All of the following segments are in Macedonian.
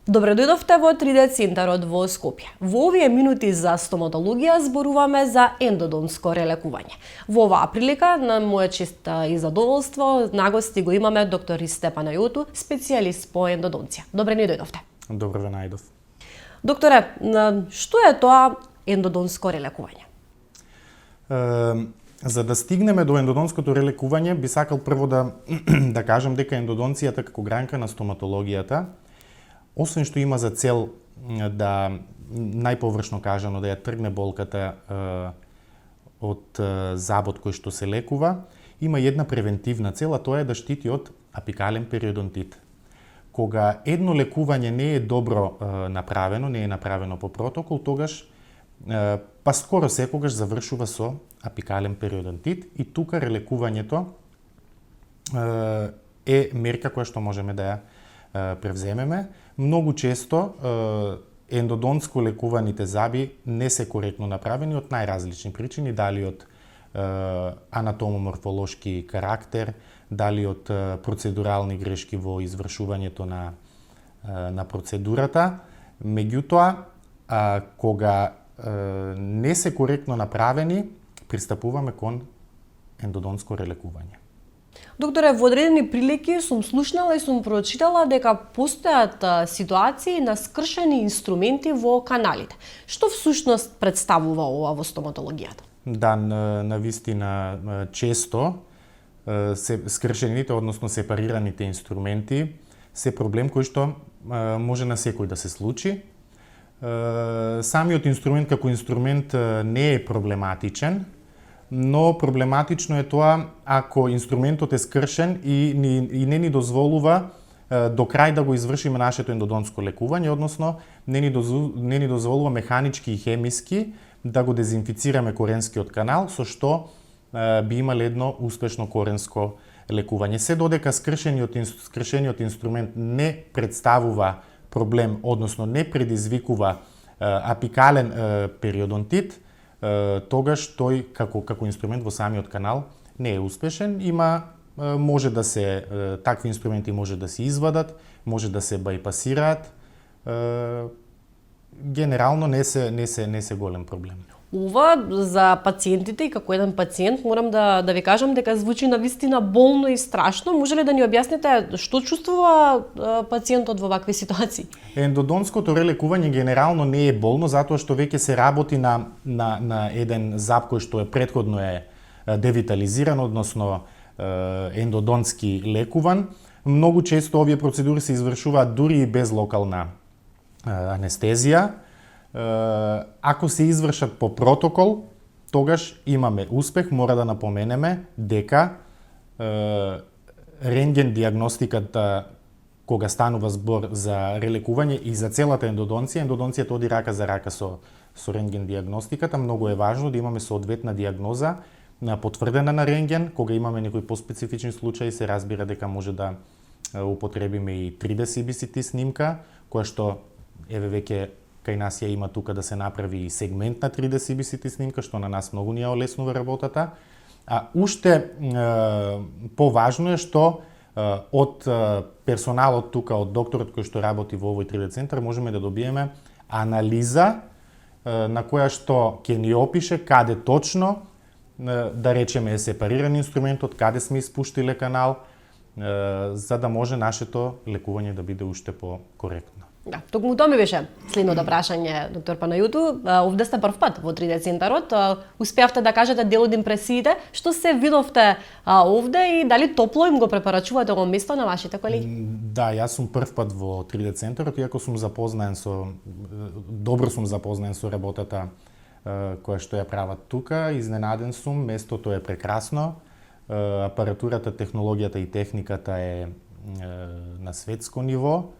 Добре дојдовте во 3D центарот во Скопје. Во овие минути за стоматологија зборуваме за ендодонско релекување. Во оваа прилика, на моја чест и задоволство, нагости го имаме доктор Ристе Панајоту, специјалист по ендодонција. Добре ни дојдовте. Добро ве најдов. Докторе, што е тоа ендодонско релекување? За да стигнеме до ендодонското релекување, би сакал прво да кажам дека ендодонцијата како гранка на стоматологијата, освен што има за цел да, најповршно кажано, да ја тргне болката од забот кој што се лекува, има една превентивна цел, а тоа е да штити од апикален периодонтит. Кога едно лекување не е добро направено, не е направено по протокол, тогаш па скоро секогаш завршува со апикален периодонтит и тука релекувањето е мерка која што можеме да ја превземеме. Многу често ендодонско лекуваните заби не се коректно направени од најразлични причини, дали од анатомоморфолошки карактер, дали од процедурални грешки во извршувањето на процедурата. Меѓутоа, кога не се коректно направени, пристапуваме кон ендодонско релекување. Докторе, во одредени прилики сум слушнала и сум прочитала дека постојат ситуации на скршени инструменти во каналите. Што всушност представува ова во стоматологијата? Да, навистина често скршените, односно сепарираните инструменти се проблем кој што може на секој да се случи. Самиот инструмент како инструмент не е проблематичен, но проблематично е тоа ако инструментот е скршен и не ни дозволува до крај да го извршиме нашето ендодонско лекување, односно не ни дозволува механички и хемиски да го дезинфицираме коренскиот канал, со што би имале едно успешно коренско лекување. Се додека скршениот инструмент не представува проблем, односно не предизвикува апикален периодонтит, тогаш тој како инструмент во самиот канал не е успешен. Може да се такви инструменти може да се извадат, може да се бајпасираат. Генерално не се голем проблем. Ова за пациентите и како еден пациент морам да ви кажам дека звучи навистина болно и страшно. Може ли да ни објасните што чувствува пациентот во вакви ситуации? Ендодонското релекување генерално не е болно затоа што веќе се работи на еден зап кој што претходно е девитализиран, односно ендодонски лекуван. Многу често овие процедури се извршуваат дури и без локална анестезија. Ако се извршат по протокол, тогаш имаме успех. Мора да напоменеме дека рентген диагностиката, кога станува збор за релекување и за целата ендодонцијата оди рака за рака со рентген диагностиката. Многу е важно да имаме соодветна диагноза потврдена на рентген. Кога имаме некои поспецифични случаи, се разбира дека може да употребиме и 3D CBCT снимка, која што еве веќе кај нас ја има тука да се направи и сегмент на 3D CBCT снимка, што на нас многу ни ја олеснува работата. Уште поважно е што од персоналот тука, од докторот кој што работи во овој 3D центар, можеме да добиеме анализа на која што ќе ни опише каде точно, да речеме, е сепариран инструментот, каде сме испуштиле канал, за да може нашето лекување да биде уште по-коректно. Да, токму тоа ми беше следното прашање, доктор Панајоту. Овде сте прв пат во 3D центарот. Успеавте да кажете дел од импресиите. Што се видовте овде и дали топло им го препорачувате ово место на вашите колеги? Да, јас сум прв пат во 3D центарот, иако сум добро сум запознаен со работата која што ја прават тука. Изненаден сум, местото е прекрасно. Апаратурата, технологијата и техниката е на светско ниво.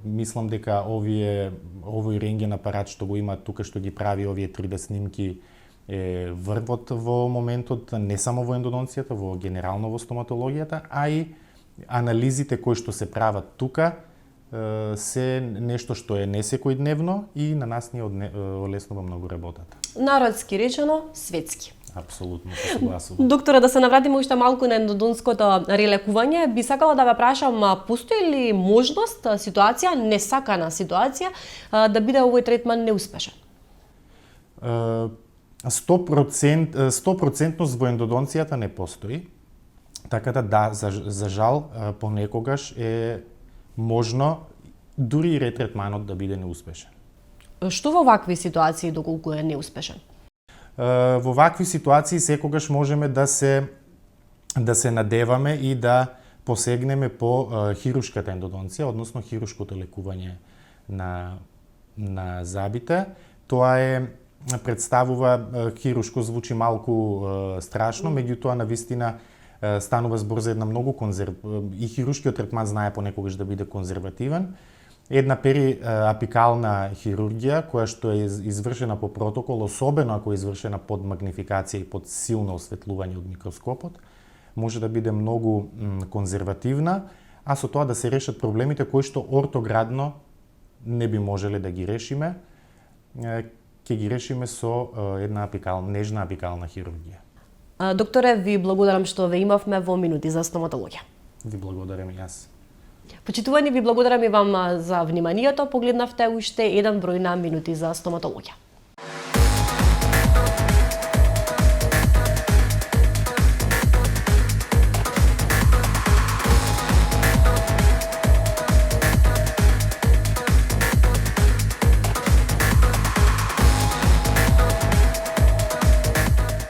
Мислам дека овој рентген апарат што го има тука, што ги прави овие 3D снимки, е врвот во моментот, не само во ендодонцијата, во генерално во стоматологијата, а и анализите кои што се прават тука се нешто што е не секојдневно и на нас ни олеснува многу работата. Народски речено, светски. Апсолутно се согласувам. Доктора, да се навратиме уште малку на ендодонското релекување, би сакала да ве прашам, постои ли можност, ситуација, несакана ситуација, да биде овој третман неуспешен? 100% во ендодонцијата не постои. Така да, за жал, понекогаш е можно дури и ретретманот да биде неуспешен. Што во вакви ситуации доколку е неуспешен? Во вакви ситуации секогаш можеме да се надеваме и да посегнеме по хируршката ендодонција, односно хируршкото лекување на забите. Тоа представува хируршко, звучи малку страшно, меѓутоа навистина станува збор за една многу и хируршкиот третман знае понекогаш да биде конзервативен. Една периапикална хирургија, која што е извршена по протокол, особено ако е извршена под магнификација и под силно осветлување од микроскопот, може да биде многу конзервативна, а со тоа да се решат проблемите кои што ортоградно не би можеле да ги решиме, ќе ги решиме со една нежна апикална хирургија. Докторе, ви благодарам што ве имавме во Минути за стоматологија. Ви благодарам и јас. Почитувани, ви благодарам и вам за вниманието. Погледнавте уште еден број на Минути за стоматологија.